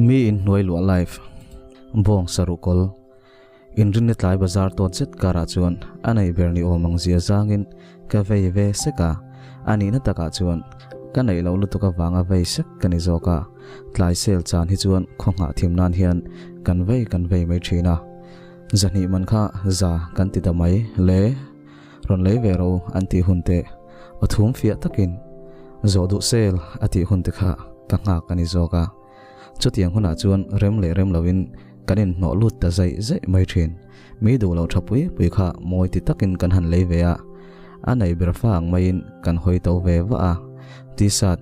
Mi in hnuai luah live. Bawng saruh kawl. Inrinni tlai bazar tawt zet karah chuan a nei ber ni awm ang zia zangin ka vei ve sek a, a nihna takah chuan ka neih loh lutuk avanga vei sek ka ni zawk a, tlai sel chan hi chuan khaw nghah thim nan hian kan vei kan vei mai thin a. Zahnih man kha za kan ti ta mai le, rawn lei ve ro an tih hun te aw thum fiah takin zawh duh sel a tih hun te kha ka nghak a ni zawk a. Chutiang hunah chuan rem leh rem loin kan inhnawh lut ta zaih zaih mai thin. Mi duh lo tha pui pui kha mawi ti takin kan han lei ve a, a nei ber fa ang maiin kan hawi to ve vah a. T-shirt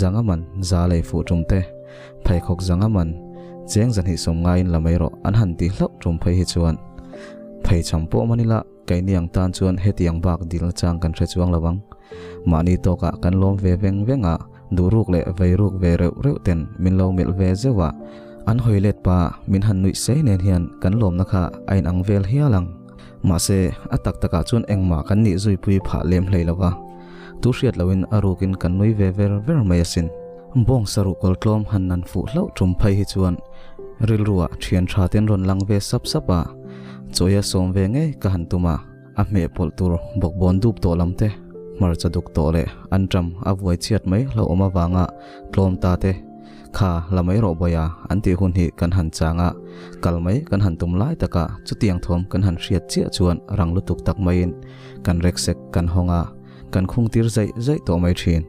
zanga man za lei fuh tum te, pheikhawk zanga man cheng zahnih sawm ngaiin la mai rawh an han ti hlauh tum phei hi chuan pheichham pawh man ila keini ang tan chuan hetiang bak dil chang kan hre chuang lo ang. Mahni tawkah kan lawm ve veng veng a. Duh ruk leh vei ruk ve reuh reuh ten min lo melh ve zeuh a, an hawi let pa min han nuih sei nen hian kan lawmna kha a inang vel hial ang. Mahse, a tak takah chuan engmah kan nih zuipui phah lem hlei lo va, tu hriat loin a rukin kan nui ve ver ver mai asin. Bawng saruh kawl tlawm han nan fuh hlauh tum phei hi chuan rilruah thian tha ten rawn lang ve sap sap a, chawia sawm ve ngei ka han tum a. A hmeh pawlh tur bawkbawn dup tawh lam te, hmarcha duk tawh leh anṭam a vuai chhiat mai hlauhawm avanga tlawm ta te, kha la mai rawh bawia an tih hun hi kan han chang a, kal mai kan han tum lai taka chutiang thawm kan han hriat chiah chuan rang lutuk tak maiin kan reksek kan hawng a, kan khung tir zaih zaih tawh mai thin.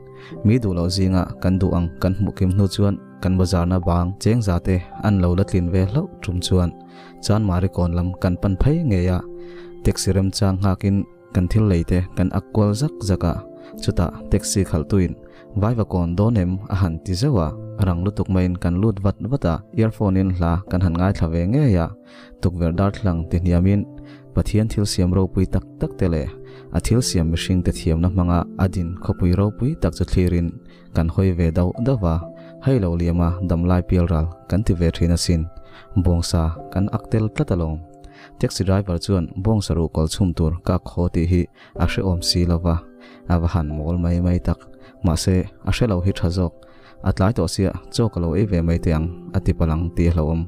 Mi duh loh zinga kan duh ang kan hmuh kim hnu chuan kan bazarna bang chengza te an lo la tlin ve hlauh tum chuan Chanmari kawn lam kan pan phei ngei a, taxi remchang nghakin kan thil lei te kan ak kual zak zak a, chutah taxi khalhtuin Vaiva kawn dawn em a han ti zeuh a, rang lutuk maiin kan lut vat vat a, earphone in hla kan han ngaithla ve ngei a, tukverh darthlang ti hniamin Pathian thil siam ropui tak tak te leh a thil siam mihring te thiamna hmanga a din khawpui ropui tak chu thlirin Kan hawi ve dauh dauh a, hei lo liama damlai pial ral kan ti ve thin asin. Bawngsa kan ak tel tlat alawm. Taxi driver chuan bawngsa ruh kawl chhum tur ka ak haw tih hi a hrehawm si lo va, a va han mawl mai mai tak. Mahse, a hre lo hi tha zawk. A tlai tawh sia, chaw ka lo ei ve mai teh ang, a ti palh ang tih a hlauhawm.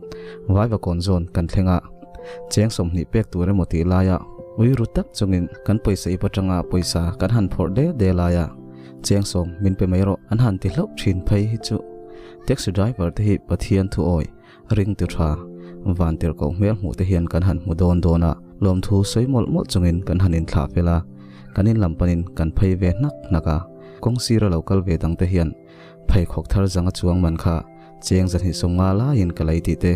Vaivakawn zawn kan thleng a, cheng 20 pek tur emaw tih laia ui ru tak chungin kan pawisa ip atanga pawisa kan han phawrh de de laia, Cheng sawm min pe mai rawh an han ti hlauh thin phei hi chu taxi driver te hi Pathian thu awi ring ti tha van tirh koh hmel hmuh te hian kan han hmu dawn dawn a, lawmthu sawi mawlh mawlh chungin kan han inthlah fel a, kan in lam panin kan phei ve hnak hnak a, kawng sira lo kal ve dang te hian pheikhawk thar zanga chuang man kha cheng zahnih 50 laiin ka lei tih te,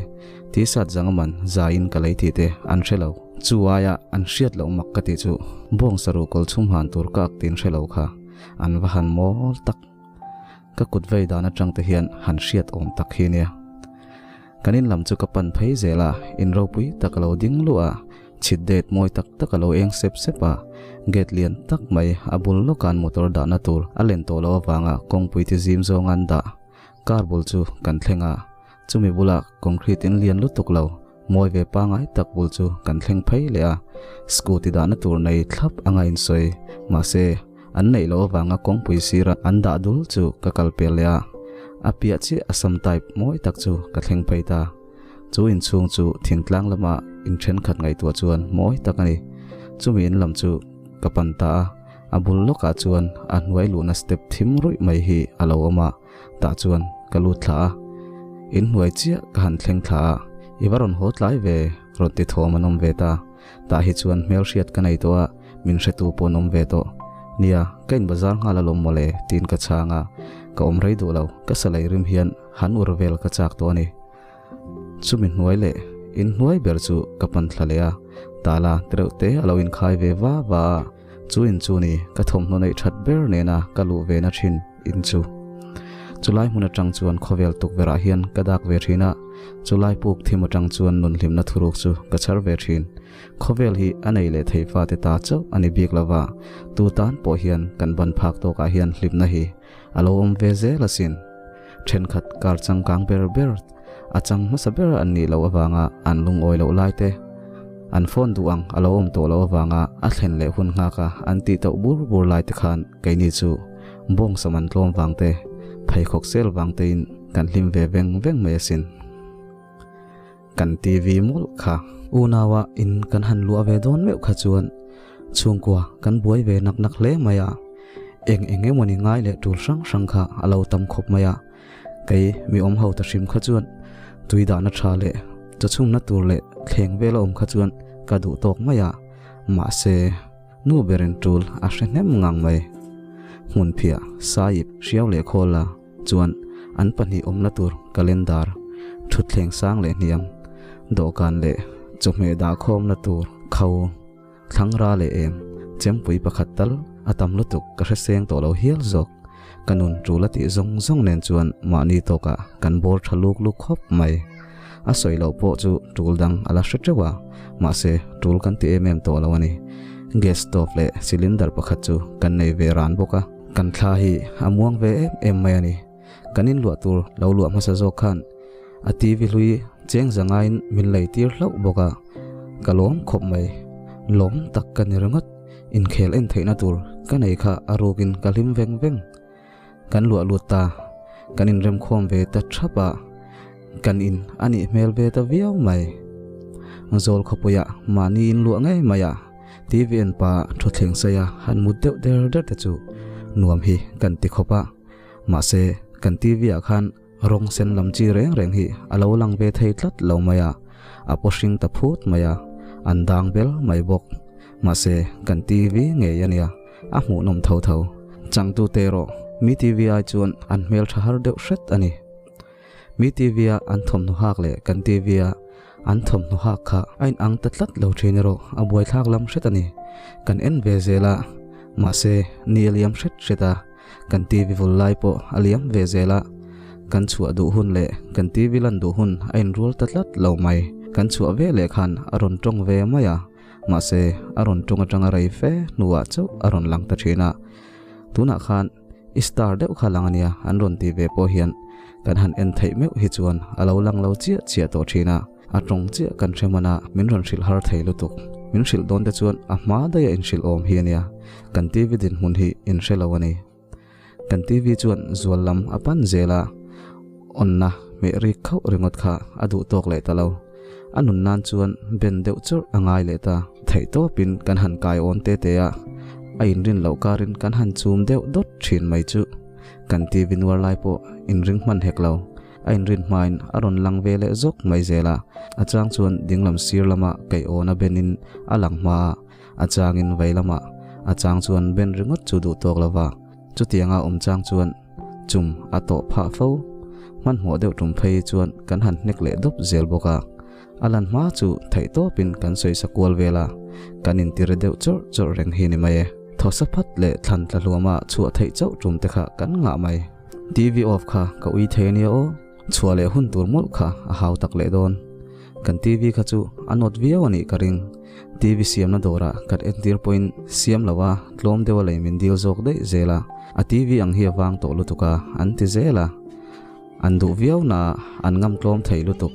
tisat zanga man zaiin ka lei tih te an hre lo. Chu aia an hriat loh mak ka tih chu bawng saruh kawl chhum han tur ka ak tin hre lo kha an va han mawl tak. Ka kut vei dan atang te hian han hriat awm tak hi nia. Kan in lam chu ka pan phei zel a, in ropui tak a lo ding luah a, chhit det mawi tak tak a lo eng sep sep a, gate lian tak mai a bul lawka'n motor dahna tur a len tawh loh avanga kawngpui ti zim zawng an dah. Car bul chu kan thleng a, chumi bulah concrete in lian lutuk lo mawi ve pangai tak bul chu kan thleng phei leh a, scooty dahna tur nei thlap anga insawi mahse an neih loh avanga kawngpui sira an dah dul chu ka kal pel leh a, a piah chiah Assam type mawi tak chu ka thleng phei ta. Chu inchhung chu thingtlang lama in thenkhat ngaihtuah chuan mawi tak a ni. Chumi in lam chu ka pan ta a, a bul lawkah chuan a hnuai luhna step thim ruih mai hi a lo awm a. Tah chuan ka lut thla a, in hnuai chiah ka han thleng thla a, i va rawn haw tlai ve rawn ti thawm an awm ve ta. Tah hi chuan hmelhriat ka nei tawh a, min hretu pawh an awm ve tawh. Nia, ka in bazar nghal alawm mawle tiin ka chhang a, ka awm rei duh lo, ka salai rim hian han ur vel ka chak tawh a ni. Chumi hnuai leh in hnuai ber chu ka pan thla leh a, tala tereuh te a lo inkhai ve va va a, chu in chu ni ka thawmhnaw neih that ber nena ka luh ve na thin in chu. Chulai hmun atang chuan khawvel tukverh ah hian ka dak ve thin a, chulai puk thim atang chuan nunhlimna thuruk chu ka chhar ve thin. Khawvel hi a nei leh thei fate ta chauh a ni bik lova, tu tan pawh hian kan ban phak tawkah hian hlimna hi a lo awm ve zel asin. Thenkhat kar changkang ber ber a chang hmasa ber an nih loh avanga an lungawi loh lai te, an phone duh ang a lo awm tawh loh avanga a thlen leh hun nghaka an tih tauh bur bur lai te khan keini chu bawngsa man tlawm vang te, pheikhawk sel vang tein kan hlim ve veng veng mai asin. Kan TV mawlh kha. Unaua in kan han luah ve dawn meuh kha chuan chhungkua kan buai ve nak nak hle mai a. Eng eng emawni ngai leh tul hrang hrang kha a lo tam khawp mai a. Kei mi awm ho ta hrim kha chuan tui dahna tha leh chaw chhumna tur leh thleng vel a awm kha chuan ka duh tawk mai a. Mahse, nu berin tul a hre hnem ngang mai. Hmunphiah, Saip, Hriau leh Khawla chuan an pahnih awmna tur calendar, thutthleng sang leh hniam, dawhkan leh chawhmeh dahkhawmna tur kho, thlangra leh em, chempui pakhat tal a tam lutuk ka hre seng tawh lo hial zawk. Ka nun tul a tih zawng zawng nen chuan mahni tawkah kan bawr tha luk luk khawp mai. A sawi loh pawh chu tul dang a la hre teuh a, mahse tul kan ti em em tawh lo a ni. Gas stove leh cylinder pakhat chu kan nei ve ran bawk a. Kan thla hi a muang ve em em mai a ni. Kan inluah tur lo luah hmasa zawk khan a TV hlui cheng zangain min lei tir hlauh bawk a, ka lawm khawp mai. Lawm tak ka ni ringawt. Inkhel en theihna tur ka nei kha a rukin ka hlim veng veng. Kan luah lut ta, kan inremkhawm ve ta thap a, kan in a nih hmel ve ta viau mai. Zawl khawpuiah mahni in luah ngei mai a, TV en pa thutthleng saia han mut deuh der der te chu nuam hi kan ti khawp a. Mahse, kan TV ah khan rawng sen lam chi reng reng hi a lo lang ve thei tlat lo mai a, a paw hring ta phut mai a, an dang bel mai bawk. Mahse, kan TV ngei a nia, a hmuhnawm tho tho. Changtute erawh mi TV ai chuan an hmel tha har deuh hret a ni. Mi TV a an thawmhnaw hak leh kan TV a an thawmhnaw hak kha a inang ta tlat lo thin erawh a buaithlak lam hret a ni. Kan en ve zel a, mahse ni a liam hret hret a, kan TV vul lai pawh a liam ve zel a, kan chhuah duh hun leh kan TV lan duh hun a inrual ta tlat lo mai. Kan chhuah ve leh khan a rawn tawng ve mai a, mahse a rawn tawng atanga rei fe hnuah chauh a rawn lang ta thin a. Tunah khan I star deuh kha lang ania an rawn ti ve pawh hian kan han en theih meuh hi chuan a lo lang lo chiah chiah tawh thin a, a tawng chiah kan hre hman a, min rawn hrilh har thei lutuk. Min hrilh dawn te chuan a hma daih a inhrilh awm hi ania, kan TV dinhmun hi in hre lo a ni. Kan TV chuan zual lam a pan zel a, awnna hmeh rik khauh ringawt kha a duh tawk leh ta lo. A nun nan chuan ben deuh churh a ngai leh ta. Theihtawpin kan han kai awn te te a, a inrin loh karin kan han chum deuh dawt thin mai chu. Kan TV nuar lai pawh inring hman hek lo. A inrin hmain a rawn lang ve leh zawk mai zel a, a chang chuan dinglam sir lama kaih awn a benin a lang hma a, a changin vei lamah a chang chuan ben ringawt chu duh tawk lo va, chutianga awm chang chuan Chum a tawh phah fo. Hmanhmawh deuh tum phei chuan kan han hnek leh dawp zel bawk a. A lan hma chu theih tawpin kan sawi sa kual vel a, kan intire deuh chawrh chawrh reng hi ni mai e. Thawsa phat leh thlan tla hluama chhuah theih chauh tum te kha kan ngah mai. TV off kha ka ui thei ania aw. Chhuah leh hun tur mawlh kha a hau tak leh dawn. Kan TV kha chu a nawt viau a nih ka ring. TV siamna dawrah kan entir pawhin siam lo a, tlawm deuha lei min dil zawk daih zel a. A TV ang hi a vang tawh lutuk a, an ti zel a. An duh viau na an ngam tlawm thei lutuk.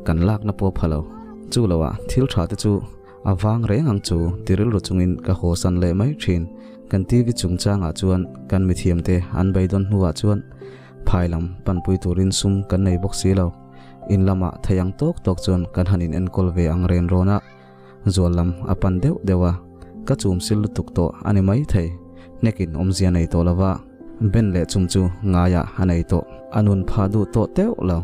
Kan lakna pawh pha lo. Chu loah thil tha te chu a vang reng ang chu ti rilru chungin ka haw san leh mai thin. Kan TV chungchangah chuan kan mithiamte an beidawn hnuah chuan Phai lam panpui turin sum kan nei bawk si lo. In lamah thei ang tawk tawk chuan kan han in enkawl ve ang ren rawn a, zual lam a pan deuh deuh a, ka chum sil lutuk tawh a ni mai thei. Hnekin awmzia nei tawh lova Ben leh chum chu ngaiah a nei tawh. A nun phah duh tawh teuh lo.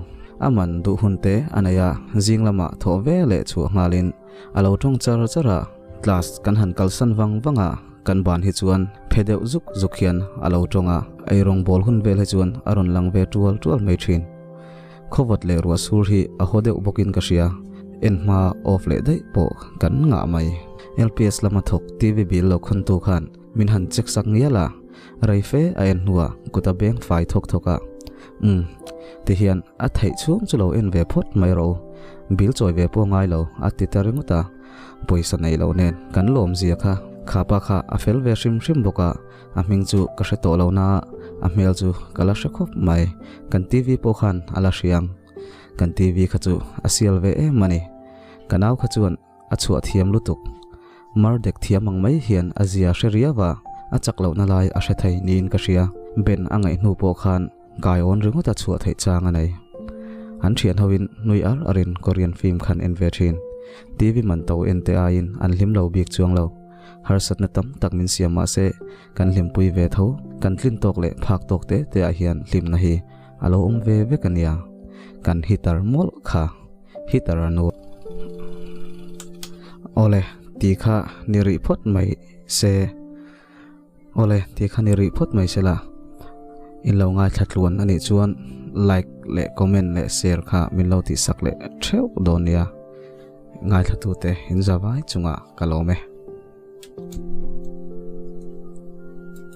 A man duh hun te a nei a, zing lamah thawh ve leh chhuah nghalin a lo tawng char char a. Class kan han kalsan vang vang a, kan ban hi chuan phe deuh zuk zuk hian a lo tawng a, eirawng bawl hun vel hi chuan a rawn lang ve tual tual mai thin. Khawvat leh ruah sur hi a haw deuh bawkin ka hria, en hma off leh daih pawh kan ngah mai. LPS lama thawk TV bill lo khawntu khan min han check sak ngial a, rei fe a en hnuah kut a beng fai thawk thawk a, Umm, tihian a theih chhung chu lo en ve phawt mai rawh u, bill chawi ve pawh ngai lo a ti ta ringawt a, pawisa nei lo nen kan lawmzia kha khapa kha a fel ve hrim hrim bawk a, A hming chu ka hre tawh lo na, a hmel chu ka la hre khawp mai. Kan TV pawh khan a la hriang. Kan TV kha chu a sial ve em a ni. Ka nau kha chuan a chhuah thiam lutuk. Mar dek thiam ang mai hian a zia hre riau a, a chak lohna lai a hre thei niin ka hria. Ben a ngaih hnu pawh khan kai awn ringawt a chhuah theih chang a nei. An thian hoin nui ar arin Korean film khan en ve thin. TV man to en te aiin an hlim lo bik chuang lo. Harsatna tam tak min siam mah se kan hlimpui ve tho. Kan tlin tawk leh phak tawk te te ah hian hlimna hi a lo awm ve vek a nia. Kan hitter mawlh kha. Hitter a nu. Awle, ti kha ni rih phawt mai se. Awle, ti kha ni rih phawt mai se la. In lo ngaithla tluan a nih chuan like leh comment leh share kha min lo tihsak leh theuh dawn nia. Ngaithlatute in za vai chungah ka lawm e.